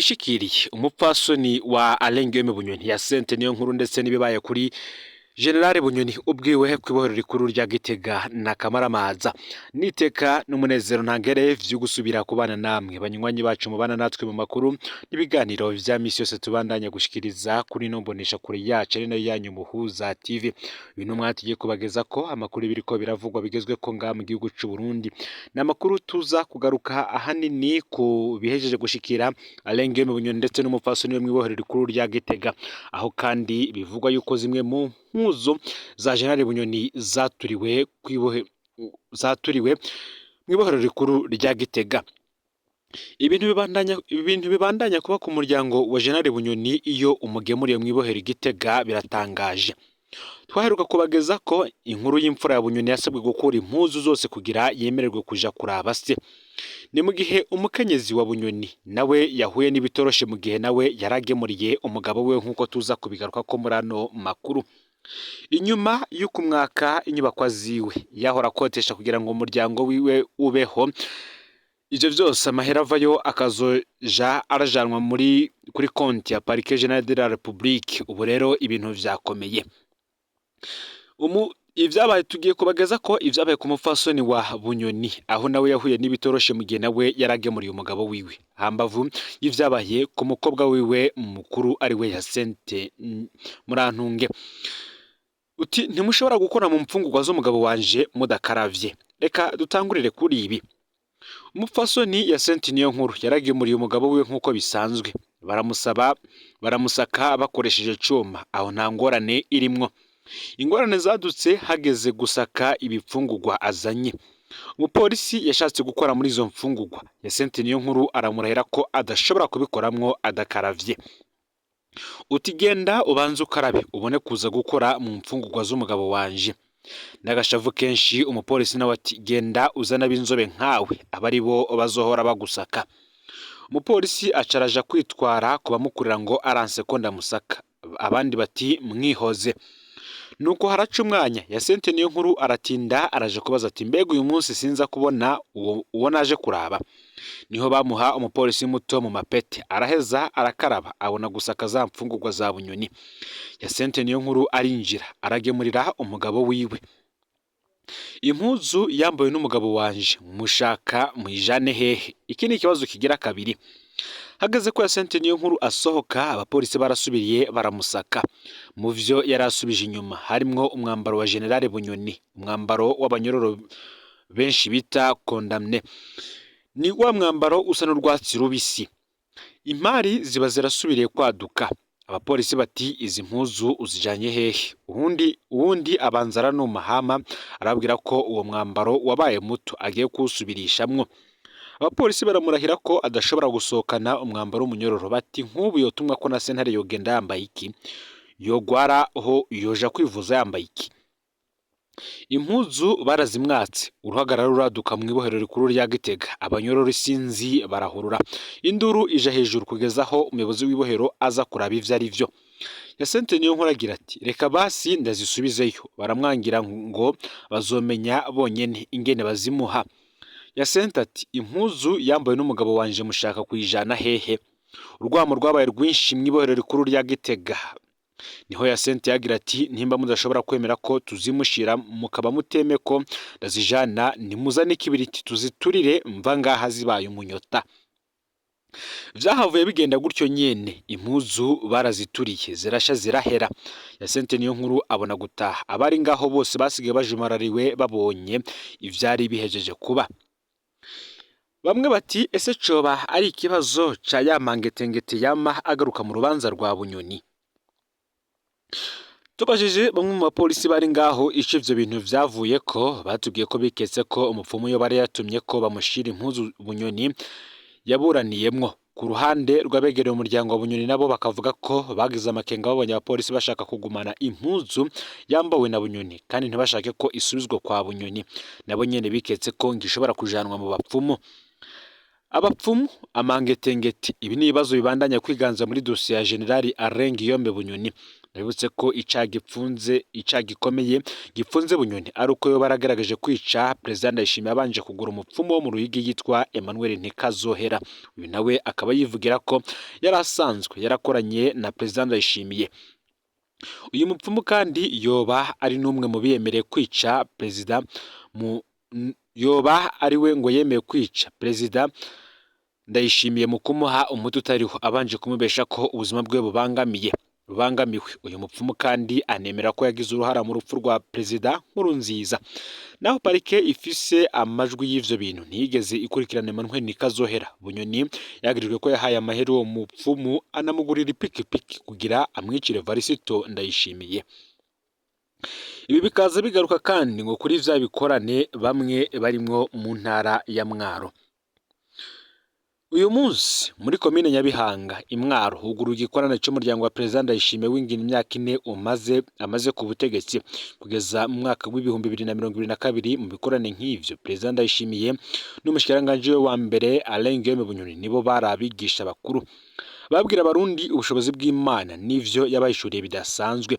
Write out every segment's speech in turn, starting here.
Ibishikiriye umupfasoni wa Alain Guillaume Bunyoni ya Sente niyo nkuru, ndetse n'ibibaye kuri General Bunyoni ubwiwe kw'ibohero rikuru rya Gitega na Kamaramaza. Niteka n'umunezero ntangere vyo gusubira kubana namwe, banywanyi bacu mubana natwe mu makuru n'ibiganiro vya misi yose tubandanya gushikiriza kuri ino mbonesha kure yacu, ari nayo yanyu Muhuza TV. Uyu ni umwanya tugiye kubageza ko amakuru biriko biravugwa bigezwe ko ngaha mu gihugu c'u Burundi. Ni amakuru tuza kugaruka ahanini ku bihejeje gushikira Alain Guillaume Bunyoni ndetse n'umupfasoni we mw'ibohero rikuru rya Gitega, aho kandi bivugwa yuko zimwe mu mpuzu za General Bunyoni zaturiwe kwibohe, zaturiwe mw'ibohero rikuru rya Gitega. Ibintu bibandanya kuba ku muryango wa General Bunyoni iyo umugemuriye mw'ibohero i Gitega biratangaje. Twaheruka kubageza ko inkuru y'imfura ya Bunyoni yasabwe gukura impuzu zose kugira yemererwe kuja kuraba se. Ni mu gihe umukenyezi wa Bunyoni nawe yahuye n'ibitoroshe mu gihe nawe yaragemuriye umugabo we, nk'uko tuza kubigaruka ko muri ano makuru. Inyuma y'ukumwaka inyubakwa ziwe yahora akotesha kugira ngo umuryango wiwe ubeho, ivyo vyose amahera avayo akazoja arajanwa muri kuri konti ya Parquet Général de la République. Ubu rero ibintu vyakomeye. Ivyabaye, tugiye kubageza ko ivyabaye ku mupfasoni wa Bunyoni, aho nawe yahuye n'ibitoroshe mu gihe nawe yaragemuriye umugabo wiwe, hambavu y'ivyabaye ku mukobwa wiwe mukuru, ari we Yasente Murantunge. Uti ntimushobora gukora mu mfungurwa z'umugabo wanje mudakaravye. Reka dutangurire kuri ibi. Umupfasoni Yasente niyo nkuru yaragemuriye umugabo wiwe nk'uko bisanzwe, baramusaba, baramusaka bakoresheje cuma. Aho nta ngorane irimwo. Ingorane zadutse hageze gusaka ibifungurwa azanye. Umupolisi yashatse gukora muri izo mfungurwa, Yasente niyo nkuru aramurahira ko adashobora kubikoramwo adakaravye. Uti genda ubanze ukarabe, ubone kuza gukora mu mfungurwa z'umugabo wanje. N'agashavu kenshi, umupolisi nawe ati genda uzana ab'inzobe nkawe, aba ari bo bazohora bagusaka. Umupolisi acaraja kwitwara ku bamukurira ngo aranse ko ndamusaka. Abandi bati mwihoze. Nuko haraca umwanya, Yasente niyo nkuru aratinda, araje kubaza ati mbega uyu munsi sinza kubona uwo naje kuraba? Niho bamuha umupolisi muto mu mapete, araheza arakaraba, abona gusaka za mfungurwa za Bunyoni. Yasente niyo nkuru arinjira, aragemurira umugabo wiwe. Impuzu yambawe n'umugabo wanje mushaka muyijane hehe? Iki ni ikibazo kigira kabiri. Hageze ko Yasente niyo nkuru asohoka, abapolisi barasubiriye baramusaka. Mu vyo yari asubije inyuma harimwo umwambaro wa General Bunyoni, umwambaro w'abanyororo benshi bita condamné. Ni wa mwambaro usa n'urwatsi rubisi. Impari ziba zirasubiriye kwaduka. Abapolisi bati izi mpuzu uzijanye hehe? Uwundi abanza aranuma, hama arababwira ko uwo mwambaro wabaye muto, agiye kuwusubirishamwo. Abapolisi baramurahira ko adashobora gusohokana umwambaro w'umunyororo. Bati nk'ubu yotumwa ko na sentare yogenda yambaye iki? Yogwara ho yoja kwivuza yambaye iki? Impuzu barazimwatse. Uruhagarara ruraduka mu ibohero rikuru rya Gitega. Abanyororo isinzi barahurura, induru ija hejuru kugeza aho umuyobozi w'ibohero aza kuraba ivyo ari vyo. Yasente niyo nkuru agira ati reka basi ndazisubizeyo. Baramwangira ngo bazomenya bonyene ingene bazimuha. Yasente ati impuzu yambawe n'umugabo wanje mushaka kuyijana hehe? Urwamo rwabaye rwinshi mu ibohero rikuru rya Gitega. Niho Yasente yagira ati nimba mudashobora kwemera ko tuzimushira, mukaba muteme ko ndazijana, nimuzane ikibiriti tuziturire, mva ngaha zibaye umunyota. Vyahavuye bigenda gutyo nyene, impuzu barazituriye, zirasha zirahera. Yasente niyo nkuru abona gutaha. Abari ngaho bose basigaye bajumarariwe babonye ivyari bihejeje kuba. Bamwe bati ese coba ari ikibazo ca ya mangetengete yama agaruka mu rubanza rwa Bunyoni? Tubajije bamwe mu bapolisi bari ngaho ico ivyo bintu vyavuye ko, batubwiye ko biketse ko umupfumu yoba yari yatumye ko bamushira impuzu Bunyoni yaburaniyemwo. Ku ruhande rw'abegereye umuryango wa Bunyoni, nabo bakavuga ko bagize amakenga babonye abapolisi bashaka kugumana impuzu yambawe na Bunyoni kandi ntibashake ko isubizwa kwa Bunyoni. Nabo nyene biketse ko ngo ishobora kujanwa mu bapfumu. Abapfumu, amangetengete, ibi ni ibibazo bibandanya kwiganza muri dosiye ya General Alain Guillaume Bunyoni. Ndabibutse ko icaha gipfunze, icaha gikomeye gipfunze Bunyoni ari uko yoba yaragaragaje kwica Perezida Ndayishimiye abanje kugura umupfumu wo mu Ruyigi yitwa Emmanuel Ntikazohera. Uyu nawe akaba yivugira ko yari asanzwe yarakoranye na Perezida Ndayishimiye. Uyu mupfumu kandi yoba ari n'umwe mu biyemereye kwica perezida mu yoba ari we ngo yemeye kwica Perezida Ndayishimiye mu kumuha umuti utariho, abanje kumubesha ko ubuzima bwe bubangamiwe. Uyu mupfumu kandi anemera ko yagize uruhara mu rupfu rwa Perezida Nkurunziza. Naho parike ifise amajwi y'ivyo bintu ntiyigeze ikurikirana Emmanuel Nikazohera. Bunyoni yagirijwe ko yahaye amahera uwo mupfumu anamugurira ipikipiki kugira amwicire Varisito Ndayishimiye. Ibi bikaza bigaruka kandi ngo kuri vya bikorane bamwe barimwo mu ntara ya Mwaro. Uyu munsi muri komine Nyabihanga i Mwaro huguruwe igikorane c'umuryango wa Perezida Ndayishimiye w'ingina imyaka 4 amaze ku butegetsi kugeza mu mwaka w'2022. Mu bikorane nk'ivyo, Perezida Ndayishimiye n'umushikiranganji we wa mbere Alain Guillaume Bunyoni nibo bari abigisha bakuru, babwira Abarundi ubushobozi bw'Imana n'ivyo yabayishuriye bidasanzwe.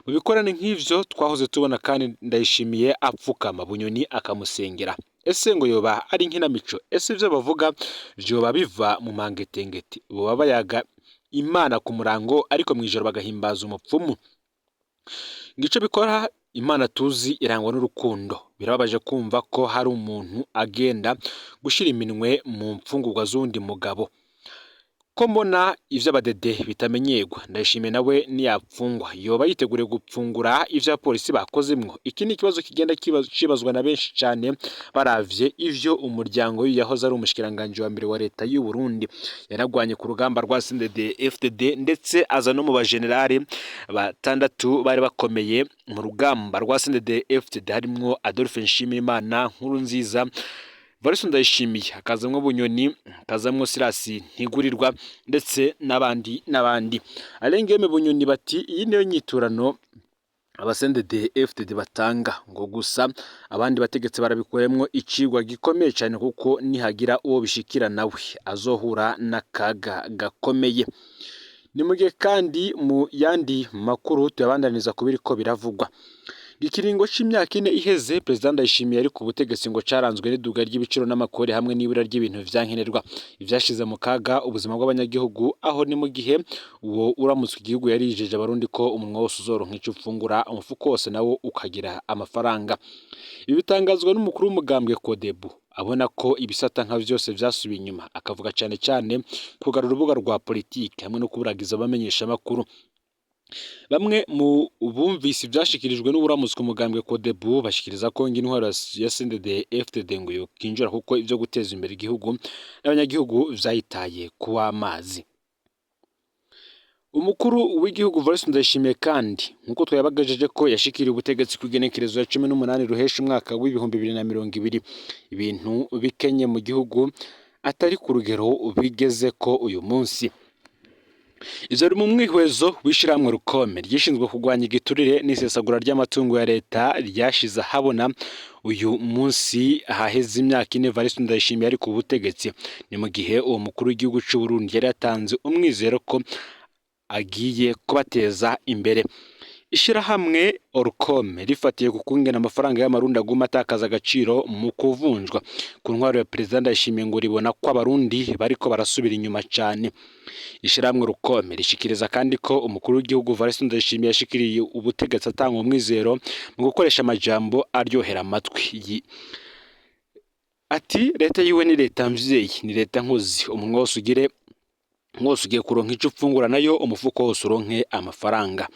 Mu bikorane nk'ivyo twahoze tubona kandi Ndayishimiye apfukama, Bunyoni akamusengera. Ese ngo yoba ari inkinamico? Ese ivyo bavuga vyoba biva mu mangetengete? Boba bayaga Imana ku murango ariko mw'ijoro bagahimbaza umupfumu? Ngico bikora. Imana tuzi irangwa n'urukundo. Birababaje kumva ko hari umuntu agenda gushira iminwe mu mfungurwa z'uwundi mugabo. Ko mbona ivy'abadede bitamenyerwa, Ndayishimiye nawe niyapfungwa yoba yiteguriye gupfungura ivyo abapolisi bakozemwo? Iki ni ikibazo kigenda cibazwa na benshi cane baravye ivyo umuryango w'uyu yahoze ari umushikiranganji wa mbere wa leta y'u Burundi yaragwanye ku rugamba rwa CNDD FDD, ndetse aza no mu bajenerali batandatu bari bakomeye mu rugamba rwa CNDD FDD, harimwo Adolphe Nshimirimana, Nkurunziza, Varisito Ndayishimiye, hakazamwo Bunyoni, hakazamwo Sirasi Ntigurirwa, ndetse n'abandi n'abandi. Alain Guillaume Bunyoni bati iyi niyo nyiturano aba CNDD FDD batanga, ngo gusa abandi bategetsi barabikuyemwo icigwa gikomeye cyane, kuko nihagira uwo bishikira nawe azohura n'akaga gakomeye. Ni mu gihe kandi mu yandi makuru tuyabandaniza ku biriko biravugwa. Ikiringo c'imyaka 4 iheze Perezida Ndayishimiye ari ku butegetsi ngo caranzwe n'iduga ry'ibiciro n'amakori hamwe n'ibura ry'ibintu vyankenerwa, ivyashize mu kaga ubuzima bw'abanyagihugu. Aho ni mu gihe uwo uramutswe igihugu yari yijeje Abarundi ko umunwa wose uzoronka ico ufungura, umufuko wose nawo ukagira amafaranga. Ibi bitangazwa n'umukuru w'umugambwe Kodebu, abona ko ibisata nka vyose vyasubiye inyuma, akavuga cane cane kugarura urubuga rwa politike hamwe no kuburagiza abamenyeshamakuru. Bamwe mu bumvise ivyashikirijwe n'uwuramutswa umugambwe Kodebu bashikiriza ko intwaro ya CNDD FDD ngo yokinjura, kuko ivyo guteza imbere igihugu n'abanyagihugu vyayitaye kuw'amazi. Umukuru w'igihugu Varisito Ndayishimiye kandi nkuko twayabagejeje ko yashikiriye ubutegetsi ku igenekerezo ya 18 Ruhesha umwaka w'2020, ibintu bikenye mu gihugu atari ku rugero bigeze ko uyu munsi. Ivyo biri mu mwihwezo w'ishirahamwe Rukome ryishinzwe kurwanya igiturire n'isesagura ry'amatungo ya leta ryashize ahabona uyu munsi haheze imyaka 4 Varisito Ndayishimiye ari ku butegetsi. Ni mu gihe uwo mukuru w'igihugu c'u Burundi yari yatanze umwizero ko agiye kubateza imbere. Ishirahamwe Orcom rifatiye ku kungena amafaranga y'Amarundi aguma atakaza agaciro mu kuvunjwa ku ntwaro ya Perezida Ndayishimiye, ngo ribona ko Abarundi bariko barasubira inyuma cane. Ishirahamwe Rukome rishikiriza kandi ko umukuru w'igihugu Varisito Ndayishimiye yashikiriye ubutegetsi atanga umwizero mu gukoresha amajambo aryohera amatwi. Ati leta yiwe ni leta mvyeyi, ni leta nkozi, umunwa wose ugire wose ugiye kuronka ico ufungura, nayo umufuko wose uronke amafaranga.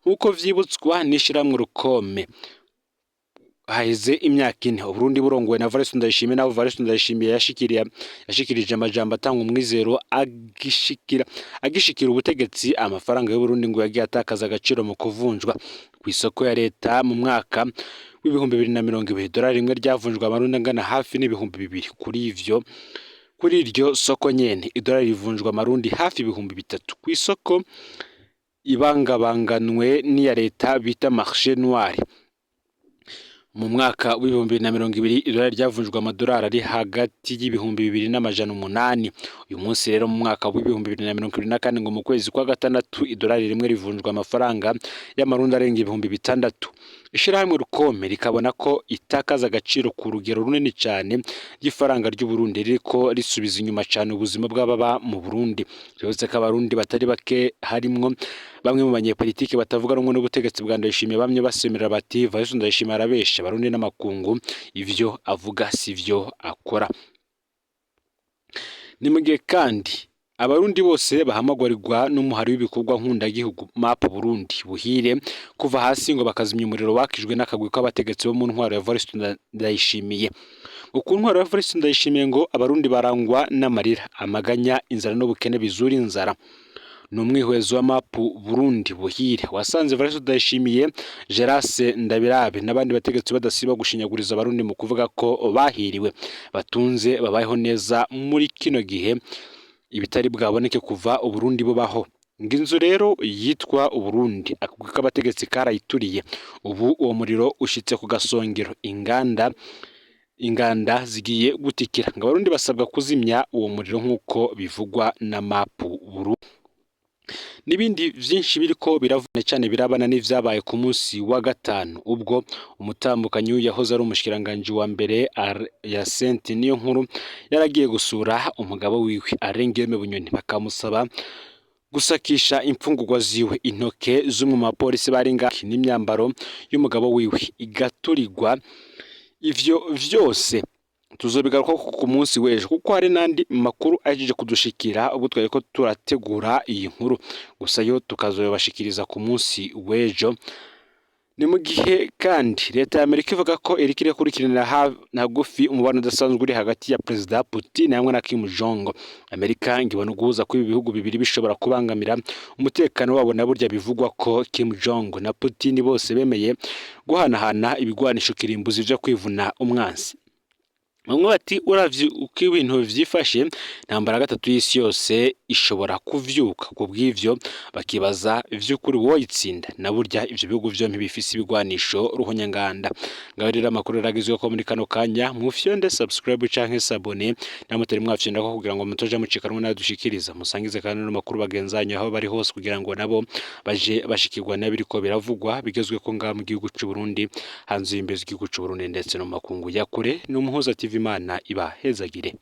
Nk'uko vyibutswa n'ishirahamwe Rukome, haheze imyaka 4 Uburundi burongowe na Varisito Ndayishimiye, naho Varisito Ndayishimiye yashikirije amajambo atanga umwizero agishikira ubutegetsi, amafaranga y'Uburundi ngo yagiye atakaza agaciro mu kuvunjwa ku isoko ya leta. Mu mwaka w'2020 dolari rimwe ryavunjwa Amarundi angana hafi n'2000. Kuri iryo soko nyene idolari rivunjwa Amarundi hafi 3000 ku isoko ibangabanganwe n'iya leta bita marché noir. Mu mwaka w'2020 idolari ryavunjwe amadolari ari hagati y'2,800. Uyu munsi rero mu mwaka w'2024, ngo mu kwezi kwa gatandatu, idolari rimwe rivunjwa amafaranga y'amarundi arenga 6000. Ishirahamwe Rukome rikabona ko itakaza agaciro ku rugero runini cyane ry'ifaranga ry'u Burundi ririko risubiza inyuma cyane ubuzima bw'ababa mu Burundi. Vyose ko abarundi batari bake, harimwo bamwe mu banyepolitiki batavuga rumwe n'ubutegetsi bwa Ndayishimiye, bamwe basemerera bati: "Evariste Ndayishimiye arabesha abarundi n'amakungu, ivyo avuga sivyo akora." Ni mu gihe kandi abarundi bose bahamagarirwa n'umuhari w'ibikorwa nkundagihugu MAP Burundi Buhire kuva hasi ngo bakazimya umuriro wakijwe n'akagwi k'abategetsi bo mu ntwaro ya Evariste Ndayishimiye. Ngo ku ntwaro ya Evariste Ndayishimiye ngo abarundi barangwa n'amarira, amaganya, inzara n'ubukene bizura inzara. Ni umwihwezo wa MAP Burundi Buhire wasanze Evariste Ndayishimiye, Gerase Ndabirabe n'abandi bategetsi badasiba gushinyaguriza abarundi mu kuvuga ko bahiriwe, batunze, babayeho neza muri kino gihe, ibitari bwaboneke kuva Uburundi bubaho. Ngo inzu rero yitwa Uburundi akagwi k'abategetsi karayituriye. Ubu uwo muriro ushitse ku gasongero, inganda zigiye gutikira. Ngo abarundi basabwa kuzimya uwo muriro nk'uko bivugwa na MAP Burundi. N'ibindi vyinshi biriko biravuna cyane birabana n'ivyabaye ku munsi wa gatanu, ubwo umutambukanyi yahoze ari umushikiranganji wa mbere Hyacinthe Niyonkuru yaragiye gusura umugabo wiwe Alain Guillaume Bunyoni, bakamusaba gusakisha imfungurwa ziwe, intoke z'umwe mu bapolisi bari ngaho n'imyambaro y'umugabo wiwe igaturirwa. Ivyo vyose tuzobigaruka ku munsi w'ejo, kuko hari n'andi makuru ahejeje kudushikira ubwo twari ko turategura iyi nkuru, gusa yo tukazoyabashikiriza ku munsi w'ejo. Ni mu gihe kandi leta ya Amerika ivuga ko iriko irakurikiranira hagufi umubano udasanzwe uri hagati ya Perezida Putin hamwe na Kim Jong. Amerika ngo ibona uguhuza kw'ibi bihugu bibiri bishobora kubangamira umutekano wabo, na burya bivugwa ko Kim Jong na Putin bose bemeye guhanahana ibigwanisho kirimbuzi vyo kwivuna umwansi. Bamwe bati: "Uravye uko ibintu vyifashe, intambara ya gatatu y'isi yose ishobora kuvyuka." Ku bw'ivyo bakibaza vy'ukuri woyitsinda, na burya ivyo bihugu vyompi bifise ibigwanisho ruhonyanganda. Ngaho rero amakuru yaragezweho ko muri kano kanya. Mufyonde subscribe canke s'abonner namwe mutari mwafyonda ko, kugira ngo mutoja mucikanwa nayo dushikiriza. Musangize kandi n'amakuru bagenzanyu aho bari hose, kugira ngo nabo baje bashikirwa n'abiriko biravugwa bigezweko ngaha mu gihugu c'u Burundi, hanze y'imbibe z'igihugu c'u Burundi, ndetse no mu makungu ya kure. Ni Umuhuza TV, Imana ibahezagire.